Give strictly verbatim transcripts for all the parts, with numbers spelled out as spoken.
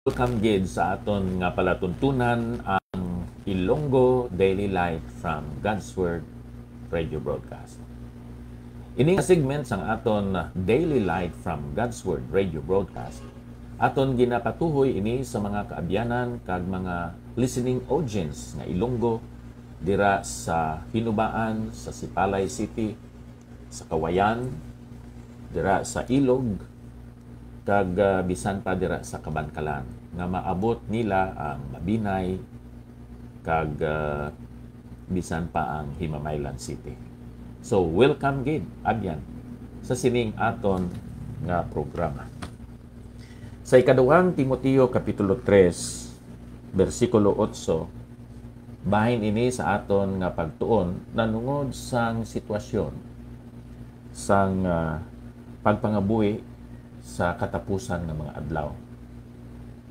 Welcome gid sa aton nga palatuntunan, ang Ilonggo Daily Light from God's Word Radio Broadcast. Ini nga segment sang aton Daily Light from God's Word Radio Broadcast, aton ginapatuhoy ini sa mga kaabyanan kag mga listening audience nga Ilonggo dira sa Hinubaan, sa Sipalay City, sa Cauayan, dira sa Ilog, kag, ah, bisan pa dira sa Kabankalan, nga maabot nila ang Mabinay, kag, ah, bisan pa ang Himamaylan City. So, welcome gid, abyan, sa sining aton nga programa. Sa ikaduhang Timoteo Kapitulo tres, bersikulo otso, bahin ini sa aton nga pagtuon nanungod sang sitwasyon sang, ah, pagpangabuhi sa katapusan nga mga adlaw.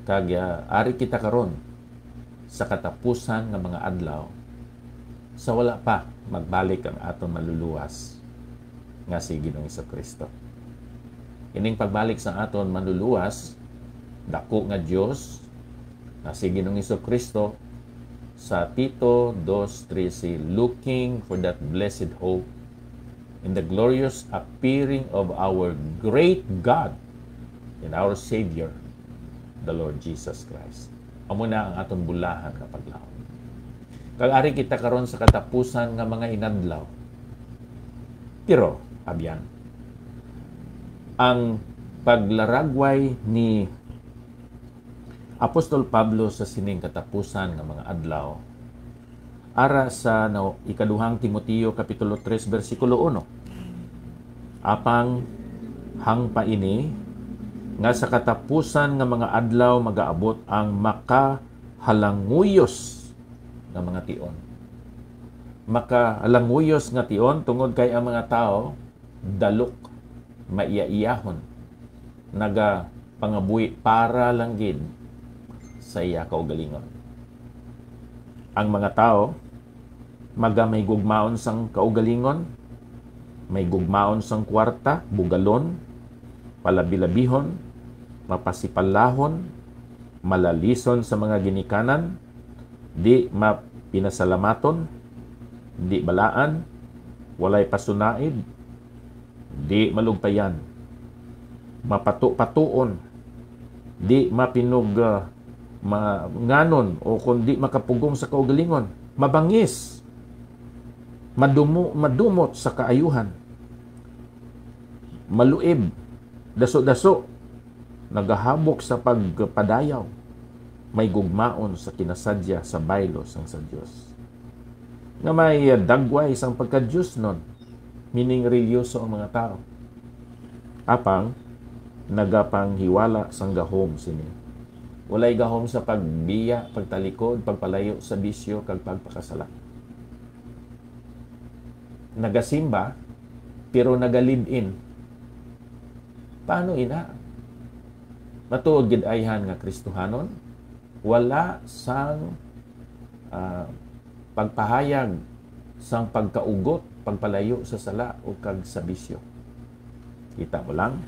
Kag, ah, ari kita karon sa katapusan nga mga adlaw, sa wala pa magbalik ang aton Manluluwas nga si Ginoong Jesu-Cristo. Ining pagbalik sa aton Manluluwas, dako nga Dios, nga si Ginoong Jesu-Cristo, sa Tito dos trese, "Looking for that blessed hope and the glorious appearing of our great God and our Savior, the Lord Jesus Christ." Amo na ang aton bulahan nga paglaom. Kag ari kita karon sa katapusan nga mga inadlaw. Pero, abyan, ang paglaragway ni Apostol Pablo sa sining katapusan nga mga adlaw, ara sa na-, ikaduhang Timoteo Kapitulo tres, bersikulo uno. Apang hangpa ini, nga sa katapusan nga mga adlaw magaabot ang makahalanguyos nga mga tion. Makahalanguyos nga tion tungod kay ang mga tawo dalok, maiyaiyahon, nagapangabuhi para lang gid sa iya kaugalingon. Ang mga tawo maga may gugmaon sang kaugalingon, may gugmaon sang kuwarta, bugalon, palabilabihon, mapasipalahon, malalison sa mga ginikanan, di mapinasalamaton, di balaan, walay pasunaid, di malugpayan, mapatupatuon, di mapinug-, ah, ma-, nganon, o kon di makapugong sa kaugalingon, mabangis, madumo-, madumot sa kaayuhan, maluib, daso-daso, nagahabok sa pagpadayaw, may gugmaon sa kinasadya sa baylo sang sa Dios, nga may dagway sang pagkadiosnon, meaning reliyoso ang mga tawo. Apang nagapanghiwala sang gahom sini. Walay gahom sa pagbiya, pagtalikod, pagpalayo sa bisyo, kag pagpakasala. Nagasimba, pero naga-live-in. Paano ina? Matuod gid ayhan nga Kristohanon, wala sang, ah, pagpahayag sang pagkaugot, pagpalayo sa sala o kag sa bisyo. Kita mo lang.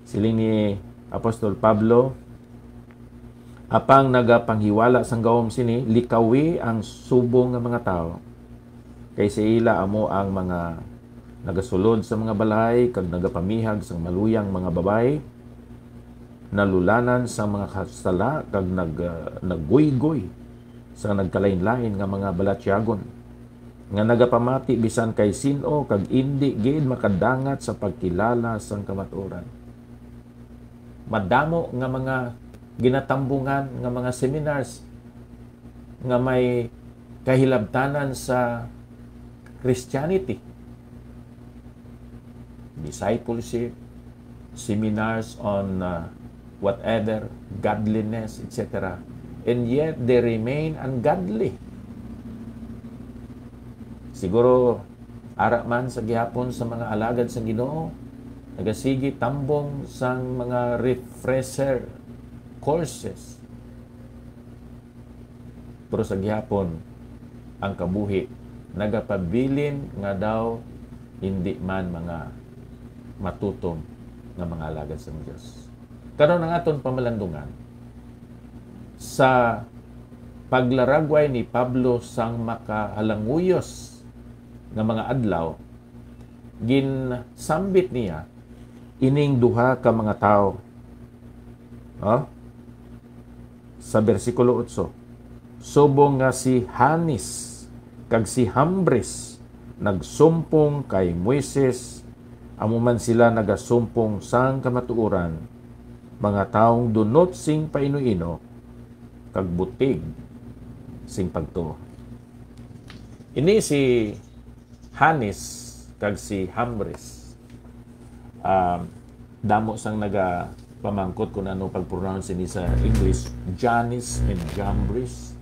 Siling ni Apostol Pablo, "Apang nagapanghiwala sang gahom sini, likawi ang subong nga mga tawo. Kay sa ila amo ang mga nagasulod sa mga balay kag nagapamihag sang maluyang mga babayi, nalulanan sang mga kasala kag nag-, naguygoy sa nagkalainlain nga mga balatyagon, nga nagapamati bisan kay sin-o kag indi gid makadangat sa pagkilala sang kamatuoran." Madamo nga mga ginatambungan nga mga seminars nga may kahilabtanan sa Christianity, discipleship, seminars on, uh, whatever, godliness, et cetera. And yet, they remain ungodly. Siguro, ara man sa gihapon sa mga alagad sa Ginoo, nagasigi tambong sang mga refresher courses. Pero sa gihapon, ang kabuhi nagapabilin nga daw hindi man mga matutom nga mga alagad sang Dios. Karon ang aton pamalandungan, Sa paglaragway ni Pablo sang makahalanguyos nga mga adlaw, ginsambit niya ining duha ka mga tawo. No? Sa bersikulo otso, subong nga si Hanes kag si Hambres nagsumpong kay Moises, amo man sila nagasumpong sang kamatuoran, mga taong dunot sing paino-ino kag butig sing pagtuo. Ini si Hanes kag si Hambres. Um, damo sang nagapamangkot kung ano pag-pronounce ini sa English, Janis and Jambres.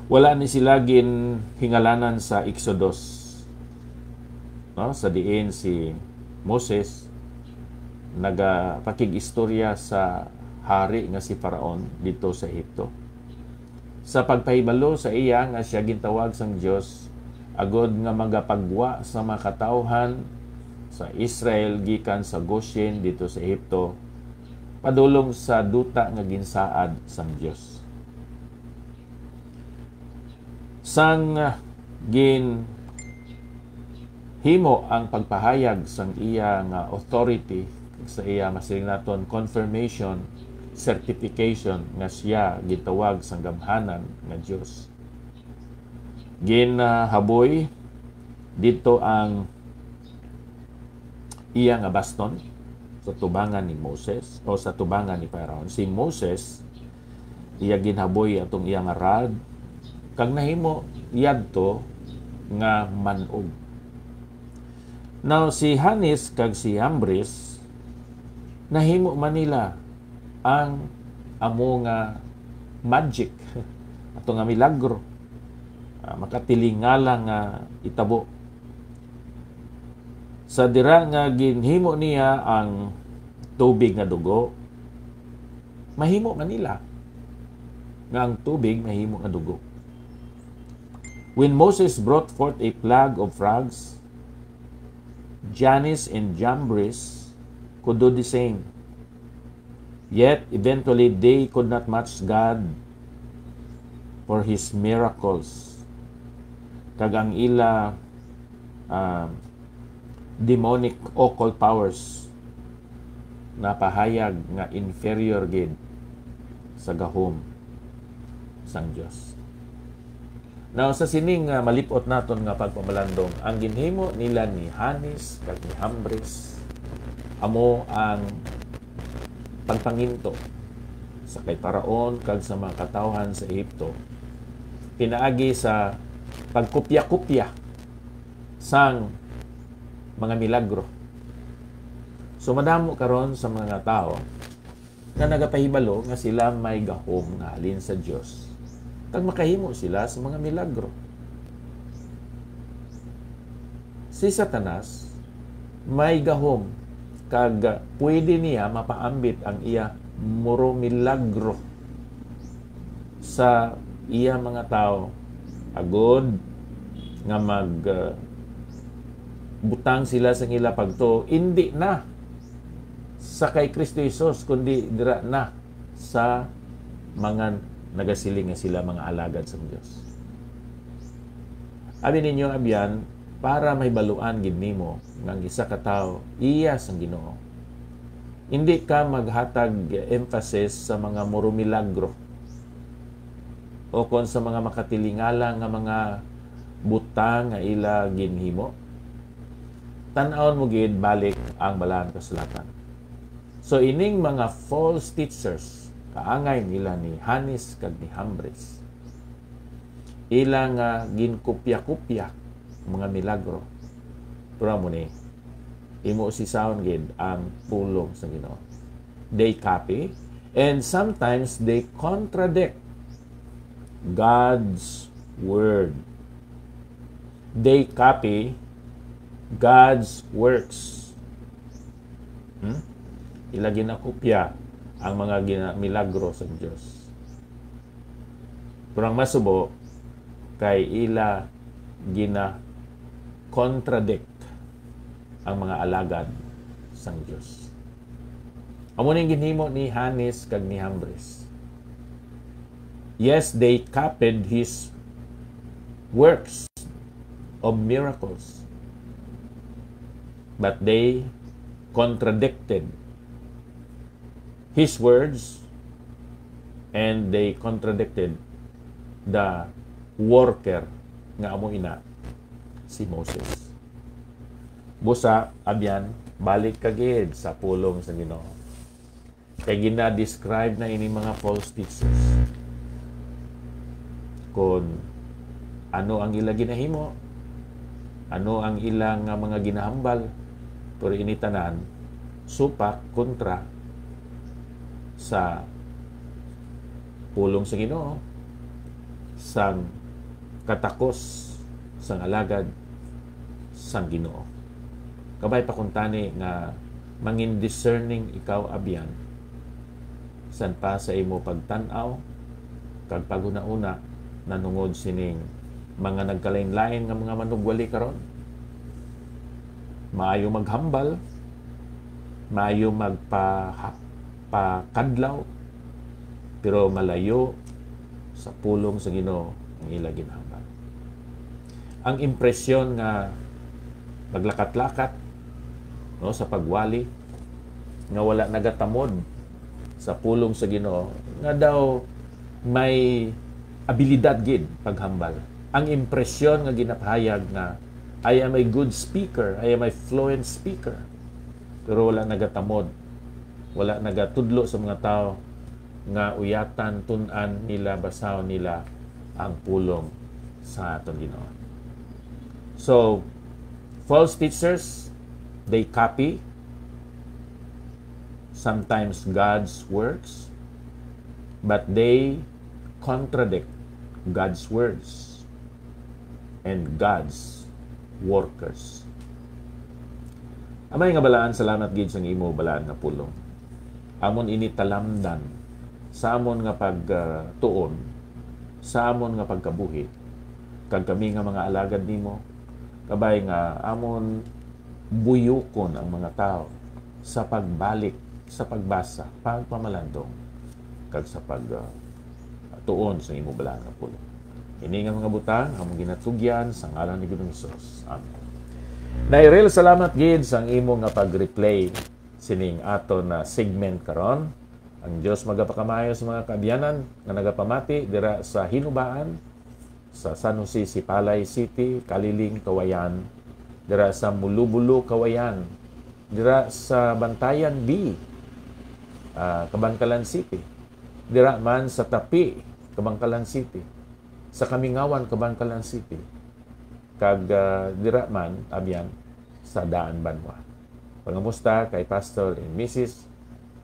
Wala ni sila ginhingalanan sa Exodus, no? Sa diin si Moses nagapakig-istorya sa hari nga si Faraon dito sa Egipto. Sa pagpahibalo sa iya nga siya gintawag sang Dios, agod nga magapagwa sa mga katawhan sa Israel gikan sa Goshen dito sa Egipto, padulong sa duta nga ginsaad sang Dios. Sang ginhimo ang pagpahayag sang iya nga authority, sa iya, masiling naton, confirmation, certification nga siya gintawag sang gamhanan nga Dios. Ginhaboy didto ang iya nga baston sa tubangan ni Moses o sa tubangan ni Pharaoh. Si Moses, iya ginhaboy atong iya nga rod, kag nahimo yadto nga man-og. Now, si Hanes kag si Hambres, nahimo man nila ang amo nga magic, ato nga milagro, ah, makatilingala nga itabo. Sa dira nga ginhimo niya ang tubig nga dugo, mahimo man nila nga ang tubig mahimo nga dugo. When Moses brought forth a plague of frogs, Janis and Jambres could do the same. Yet, eventually, they could not match God for His miracles. Kag ang ila, ah, demonic occult powers napahayag nga inferior gid sa gahom sang Dios. Now, sa sining, ah, malip-ot naton nga pagpamalandong, ang ginhimo nila ni Hanes kag ni Hambres amo ang pagpanginto sa kay Faraon kag sa mga katawhan sa Egipto pinaagi sa pagkopya-kopya sang mga milagro. So, madamo karon sa mga tawo nga nagapahibalo nga sila may gahom nga halin sa Dios, kag makahimo sila sa mga milagro. Si Satanas may gahom, kag pwede niya mapaambit ang iya muro milagro sa iya mga tawo, agod nga mag, uh, butang sila sa ila pagtuo, indi na sa kay Kristo Jesus, kundi dira na sa mga nagasiling nga sila mga alagad sa Dios. Abi ninyo, abyan, para mahibaluan gid nimo nga ang isa ka tawo iya sang Ginoo, indi ka maghatag emphasis sa mga muro milagro o kon sa mga makatilingala nga mga butang nga ila ginhimo. Tan-awon mo gid balik ang Balaan Kasulatan. So, ining mga false teachers, kaangay nila ni Hanes kag ni Hambres. Ila nga ginkopya-kopya ang mga milagro. Pero amo ni, imo usisahon gid ang pulong sa Ginoo. They copy, and sometimes they contradict God's word. They copy God's works. Hmm? Ila ginakopya ang mga gina-, milagro sa Dios. Pero ang masubo, kay ila gina-contradict ang mga alagad sang Dios. Amo ning ginhimo ni Hanes kag ni Hambres. Yes, they copied his works of miracles, but they contradicted his words, and they contradicted the worker nga amo ina si Moses. Busa, abyan, balik ka gid sa pulong sa Ginoo. Kay gina-describe na ini mga false teachers kon ano ang ila ginahimo, ano ang ila nga mga ginahambal, pero ini tanan supak kontra sa pulong sa Ginoo, sang katakos sang alagad sang Ginoo. Kabay pa kuntani nga mangin discerning ikaw, abyan, san pa sa imo pagtan-aw kag paghunahuna nanungod sining mga nagkalainlain nga mga manugwali karon. Maayo maghambal, maayo magpa-, pakadlaw, pero malayo sa pulong sa Ginoo ang ila ginhambal. Ang impresyon nga maglakat-lakat, no, sa pagwali, nga wala nagatamod sa pulong sa Ginoo, nga daw may abilidad gid paghambal. Ang impresyon nga ginapahayag nga, "I am a good speaker, I am a fluent speaker," pero wala nagatamod, wala nagatudlo sa mga tawo nga uyatan, tun-an nila, basahon nila ang pulong sa aton Ginoo. So, false teachers, they copy sometimes God's works, but they contradict God's words and God's workers. Amay nga balaan, salamat gid sang imo balaan nga pulong. Amon ini talamdan sa amon nga pagtuon, sa amon nga pagkabuhi, kag kami nga mga alagad nimo, kabay nga amon buyokon ang mga tawo sa pagbalik sa pagbasa, pagpamalandong, kag sa pag, ah, tuon sa imo balaan nga pulong. Ini nga mga butang among ginatugyan sa ngalan ni Ginoong Hesus. Amen. Nairil, salamat gid sang imo nga pag-replay sining aton na segment karon. Ang Dios magapakamayo sa mga kaabyanan nga nagapamati dira sa Hinubaan, sa San Jose, Sipalay City, Caliling, Cauayan, dira sa Mulubulo, Cauayan, dira sa Bantayan B, ah, Kabankalan City, dira man sa Tapi, Kabankalan City, sa Kamingawan, Kabankalan City, kag, ah, dira man, abyan, sa Daan Banwa. Pangamusta kay Pastor and Missus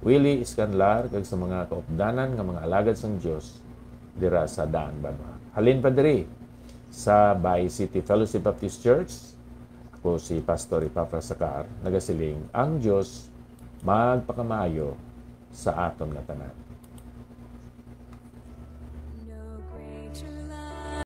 Willie Iscanlar kag sa mga kaupdanan nga mga alagad sang Dios dira sa Daan Banwa. Halin pa diri sa Bay City Fellowship Baptist Church, ako si Pastor Epafras Sacar, nagasiling, ang Dios magpakamaayo sa aton nga tanan.